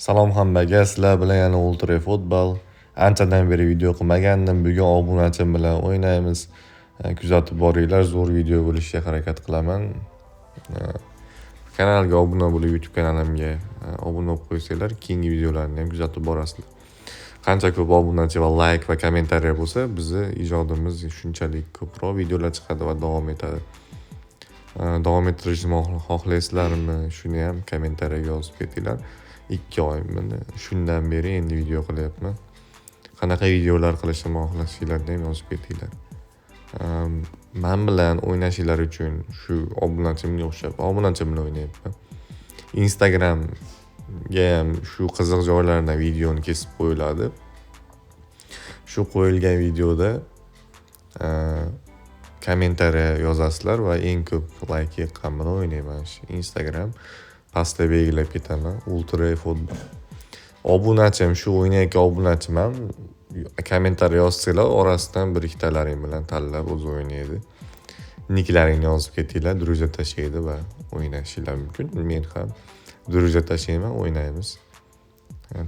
Salom hammaga, sizlar bilan yana Ultra Football. Anchadan beri video qilmagandim. Bugun obunachim bilan o'ynaymiz. Kuzatib boringlar, zo'r video bo'lishiga harakat qilaman. Kanalga obuna bo'lib, YouTube kanalimga obuna bo'lib qo'ysanglar, keyingi videolarni ham kuzatib borasizlar. Qancha ko'p obunachi va like va kommentariya bo'lsa, bizni ijodimiz shunchalik ko'proq videolar chiqadi va davom etadi. Davom ettirishni xohlaysizlarmi? Shuni ham kommentariyaga yozib ketinglar. 2 oy mana shundan beri endi video qilyapman. Qanaqa videolar qilishni xohlasanglarni ham yozib ketinglar. Men bilan o'ynashinglar uchun shu obunachimga o'xshab obunachim bilan o'ynayapman. Instagramga ham shu qiziq joylardan videoni kesib qo'yiladi. Shu qo'yilgan videoda kommentariya yozasizlar va eng ko'p like yiqqan bilan o'ynayman. Instagram pastda belgilab ketaman. Ultra Football. Obunachim, shu o'ynayotgan obunachim ham kommentariya yozsanglar, orasidan bir ikkitalaring bilan tanlab o'zi o'ynaydi. Niklaringni yozib ketinglar, друзья tashlaydi va o'ynashinglar mumkin. Men ham друзья tashlayman, o'ynaymiz.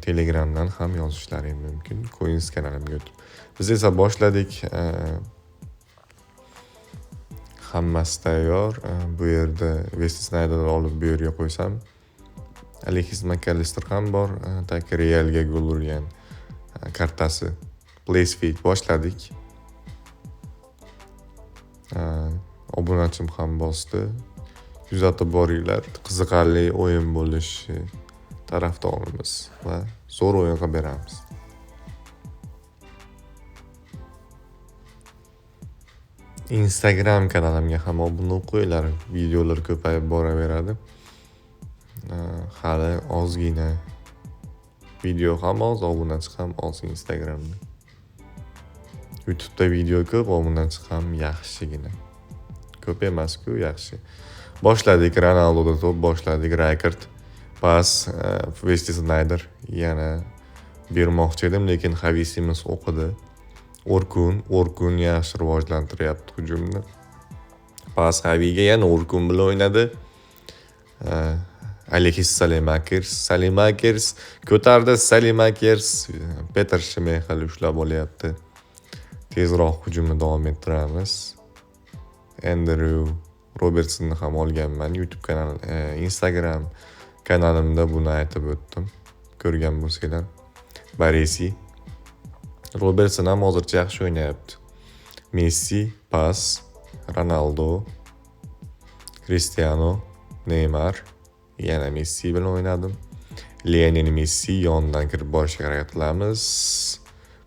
Telegramdan ham yozishlaring mumkin. Coins kanalimga o'tib. Biz esa boshladik. Hammasi tayyor. Bu yerda Wesley Sneijderni olib bu yerga qo'ysam, Alexis McAllister ham bor. Tak Realga gol urgan kartasi. Place boshladik. Obunachim ham bosdi. Kuzatib boringlar. Qiziqarli o'yin bo'lishi tarafdorimiz va zo'r o'yin qilib beramiz. Instagram kanalimga ham obuna bo'lib qo'yinglar. Videolar ko'payib boraveradi. Hali ozgina video ham oz, obunachi ham oz Instagramda. YouTube'da video ko'p, obunachi ham yaxshigina. Ko'p emas-ku, yaxshi. Boshladik, Ronaldoda to'p boshladik, Rijkaard pas, Wesley Sneijder yana bermoqchi edim, lekin Xavi Simons o'qidi. Orkun yaxshi rivojlantiryapti hujumni. Pas Xaviga, yana Orkun bilan o'ynadi. Alexis Salimakers ko'tardi, Salimakers Peter Schmeichel ushlab olyapti. Tezroq hujumni davom ettiramiz. Andrew Robertsonni ham olganman. YouTube kanal, Instagram kanalimda buni aytib o'tdim. Ko'rgan bo'lsanglar. Baresi. Robertson ham hozircha yaxshi o'ynayapti. Messi, pas, Ronaldo, Cristiano, Neymar, yana Messi bilan o'ynadim. Lionel Messi yonidan kirib borishga harakat qilamiz.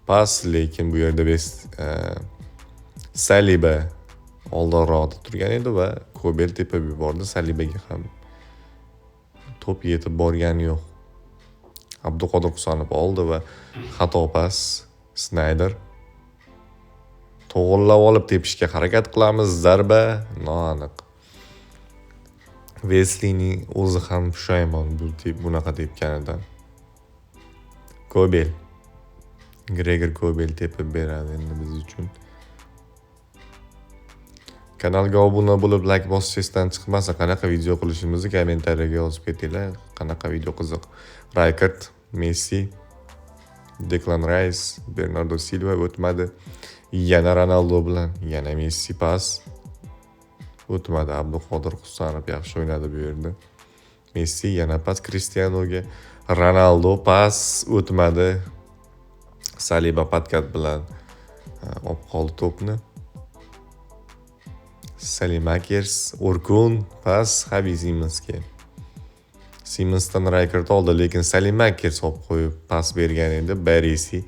Pas, lekin bu yerda Saliba oldinroqda turgan edi va Kobel tepib yubordi. Salibaga ham to'p yetib borgani yo'q. Abduqodir Husanov oldi va xato pas. Sneijder to'g'rilab olib tepishga harakat qilamiz. Zarba noaniq. Wesleyning o'zi ham pushaymon bu bunaqa tepganidan. Kobel. Gregor Kobel tepib beradi endi biz uchun. Kanalga obuna bo'lib like bosish esdan chiqmasa, qanaqa video qilishimizni kommentariyaga yozib ketinglar. Qanaqa video qiziq. Rijkaard, Messi, Declan Rice, Bernardo Silva o'tmadi. Yana Ronaldo bilan, yana Messi pas. O'tmadi. Abduqodir Husanov yaxshi o'ynadi bu yerda. Messi yana pas Cristianoga, Ronaldo pas o'tmadi. Saliba podkat bilan olib qoldi to'pni. Salimakers, Orkun pas Xavi Simonsga. Simonsdan Rijkaard oldi, lekin Salimakers olib qo'yib pas bergan edi. Baresi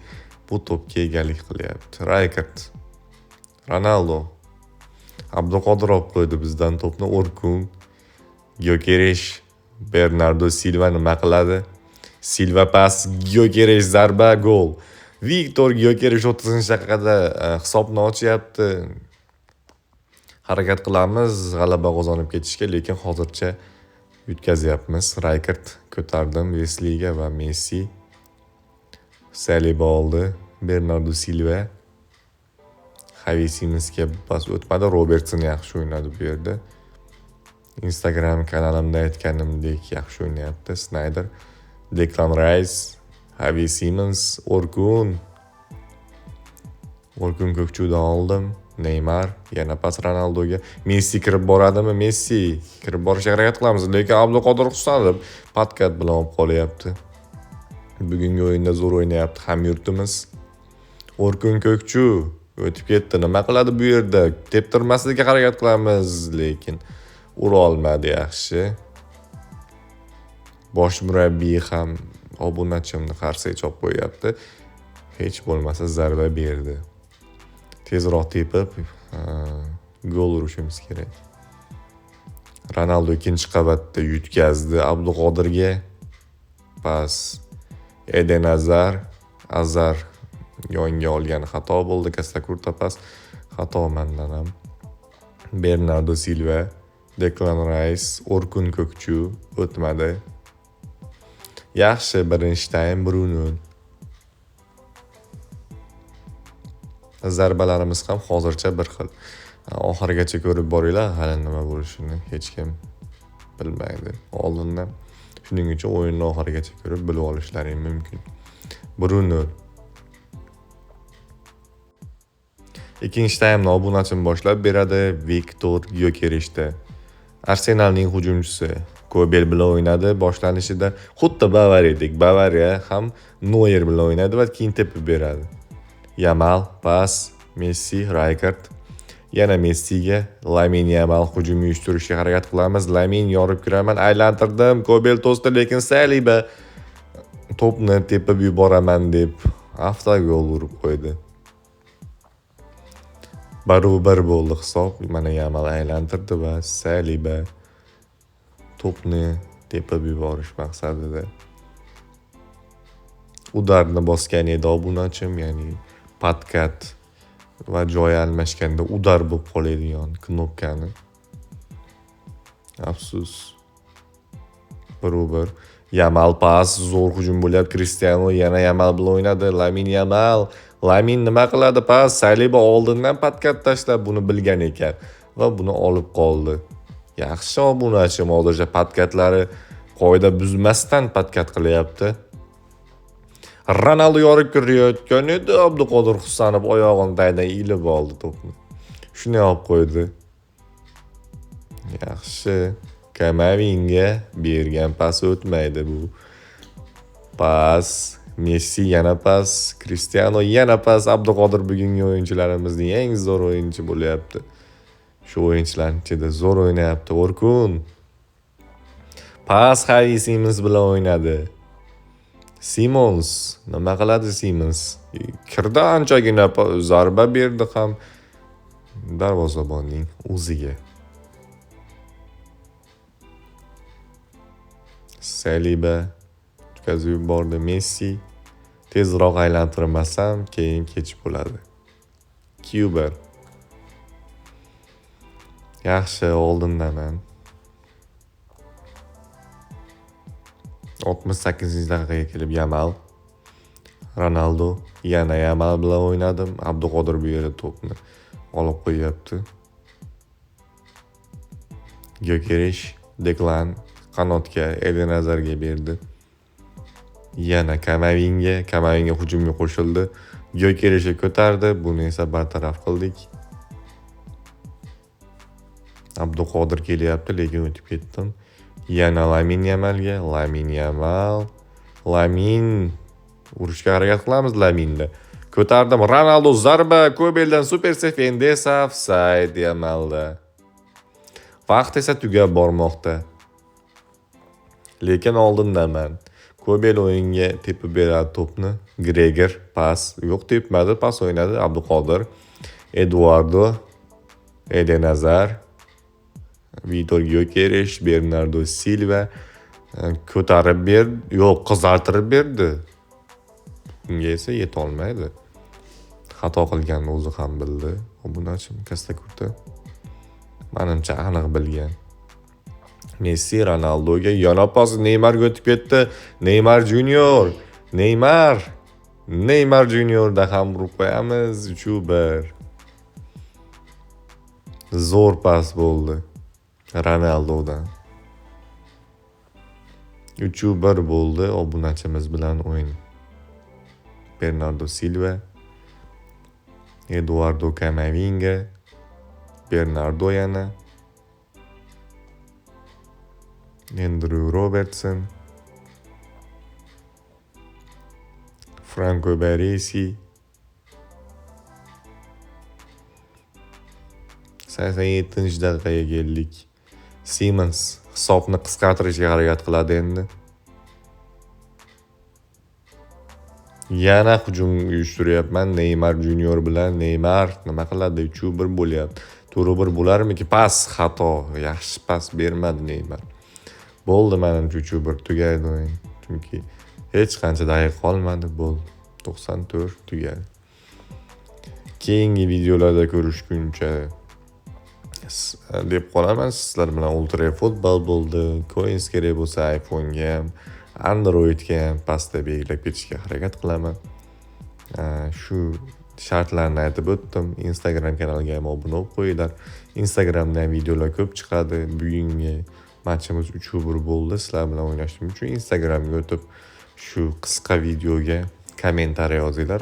bu to'pga egalik qilyapti. Rijkaard, Ronaldo, Abduqodir olib qo'ydi bizdan to'pni. Orkun, Gyökeres, Bernardo Silva nima qiladi? Silva pas, Gyökeres zarba, gol. Viktor Gyökeres 30-daqiqada hisobni ochyapti. Harakat qilamiz g'alaba qozonib ketishga, lekin hozircha yutkazyapmiz. Rijkaard ko'tardim Wesleyga va Messi. Saliba oldi. Bernardo Silva. Xavi Simonsga pas o'tmadi. Robertson yaxshi o'ynadi bu yerda. Instagram kanalimda aytganimdek yaxshi o'ynayapti. Sneijder Declan Rice, Xavi Simons, Orkun. Orkun Kökçüdan oldim. Neymar yana pas Ronaldoga. Messi kirib boradimi? Messi kirib borishga harakat qilamiz, lekin Abduqodir Husanov podkat bilan olib qolyapti. Bugungi o'yinda zo'r o'ynayapti hamyurtimiz. Orkun Kökçü o'tib ketdi. Nima qiladi bu yerda? Teptirmaslikka harakat qilamiz, lekin ura olmadi yaxshi. Bosh murabbiy ham obunachimni qarsak chop qo'yapti. Hech bo'lmasa zarba berdi. Tezroq tepib gol urishimiz kerak. Ronaldo ikkinchi qavatda yutkazdi Abduqodirga. Pas Eden Azar, Azar yonga olgani xato bo'ldi. Kastakurta pas xato mendan ham. Bernardo Silva, Declan Rice, Orkun Kökçü o'tmadi. Yaxshi birinchi taym 1-0. Zarbalarimiz ham hozircha bir xil. Oxirigacha ko'rib boringlar, hali nima bo'lishini hech kim bilmaydi oldindan. Shuning uchun o'yinni oxirigacha ko'rib bilib olishlaring mumkin. 1-0. Ikkinchi taymni obunachim boshlab beradi Viktor Gyokerishda. Arsenalning hujumchisi Kobel bilan o'ynadi boshlanishida. Xuddi Bavariyadek. Bavariya ham Neuer bilan o'ynadi va keyin tepib beradi. Yamal pas Messi, Rijkaard. Yana Messiga. Lamin Yamal hujum uyushtirishga harakat qilamiz. Lamin yorib kiraman, aylantirdim. Kobel to'sdi, lekin Saliba to'pni tepib yuboraman deb avtogol urib qo'ydi. Barobar bo'ldi hisob. Mana Yamal aylantirdi va Saliba to'pni tepib yuborish maqsadida udarni bosgan edi obunachim, ya'ni podkat va joy almashganda udar bo'lib qoladigan knopkani. Afsus. 1-1. Yamal pas, zo'r hujum bo'lyapti. Cristiano yana Yamal bilan o'ynadi. Lamin Yamal. Lamin nima qiladi? Pas Saliba oldindan podkat tashlab buni bilgan ekan va buni olib qoldi. Yaxshi obunachim hozircha podkatlari qoida buzmasdan podkat qilyapti. Ronaldo yorib kirayotgan edi. Abduqodir Husanov oyog'ini tagidan ilib oldi to'pni. Shuni olib qo'ydi. Yaxshi. Kamavinga bergan pas o'tmaydi bu. Pas Messi yana pas, Cristiano yana pas. Abduqodir bugungi o'yinchilarimizning eng zo'r o'yinchi bo'lyapti. Shu o'yinchilarning ichida zo'r o'ynayapti. Orkun. Pas Xavi Simons bilan o'ynadi. Simons nima qiladi Simons? Kirdi anchagina zarba berdi ham darvozabonning o'ziga. Saliba o'tkazib yubordi Messi. Tezroq aylantirmasam keyin kech bo'ladi. Kuber. Yaxshi oldindaman. 68-daqiqaga kelib Yamal, Ronaldo yana Yamal bilan o'ynadim. Abduqodir bu yerda to'pni olib qo'yapti. Gyökeres, Declan qanotga Eden Hazardga berdi. Yana Kamavinga, Kamavinga hujumga qo'shildi. Gyökeresga ko'tardi, buni esa bartaraf qildik. Abduqodir kelyapti, lekin o'tib ketdim. Yana Lamin Yamalga, Lamin Yamal, Lamin urishga harakat qilamiz Laminda. Ko'tardim, Ronaldo zarba, Kobeldan super save, endi esa offside Yamalda. Vaqt esa tugab bormoqda. Lekin oldindaman. Kobel o'yinga tepib beradi to'pni. Gregor pas, yo'q tepmadi, pas o'ynadi Abduqodir. Eduardo, Eden Hazard, Vitor Gyökeres, Bernardo Silva ko'tarib berdi, yo'q, qizartirib berdi. Bunga esa yeta olmaydi. Xato qilganini o'zi ham bildi. Obunachim Kastakurta. Menimcha aniq bilgan. Messi Ronaldoga yana pas, Neymarga o'tib ketdi. Neymar Junior, Neymar, Neymar Juniorda ham urib qo'yamiz 3-1. Zo'r pas bo'ldi Ronaldodan. 3-1 bo'ldi obunachimiz bilan o'yin. Bernardo Silva, Eduardo Camavinga, Bernardo yana, Andrew Robertson, Franco Baresi, 87-daqiqaga keldik. Siemens hisobni qisqartirishga harakat qiladi endi. Yana hujum uyushtiryapman Neymar Junior bilan. Neymar nima qiladi? 3-1 bo'lyapti. 4-1 bo'larmiki? Pas xato. Yaxshi pas bermadi Neymar. Bo'ldi, menimcha 3-1 tugaydi o'yin. Chunki hech qancha daqiqa qolmadi, bo'ldi. 94 tugadi. Keyingi videolarda ko'rishguncha deb qolaman. Sizlar bilan Ultra Football bo'ldi. Coins kerak bo'lsa iPhone'ga ham, Androidga ham pastda belgilab ketishga harakat qilaman. Shu shartlarni aytib o'tdim. Instagram kanaliga ham obuna bo'lib qo'yinglar. Instagramda ham videolar ko'p chiqadi. Bugungi matchimiz 3-1 bo'ldi. Sizlar bilan o'ynashim uchun Instagramga o'tib shu qisqa videoga kommentariy yozinglar.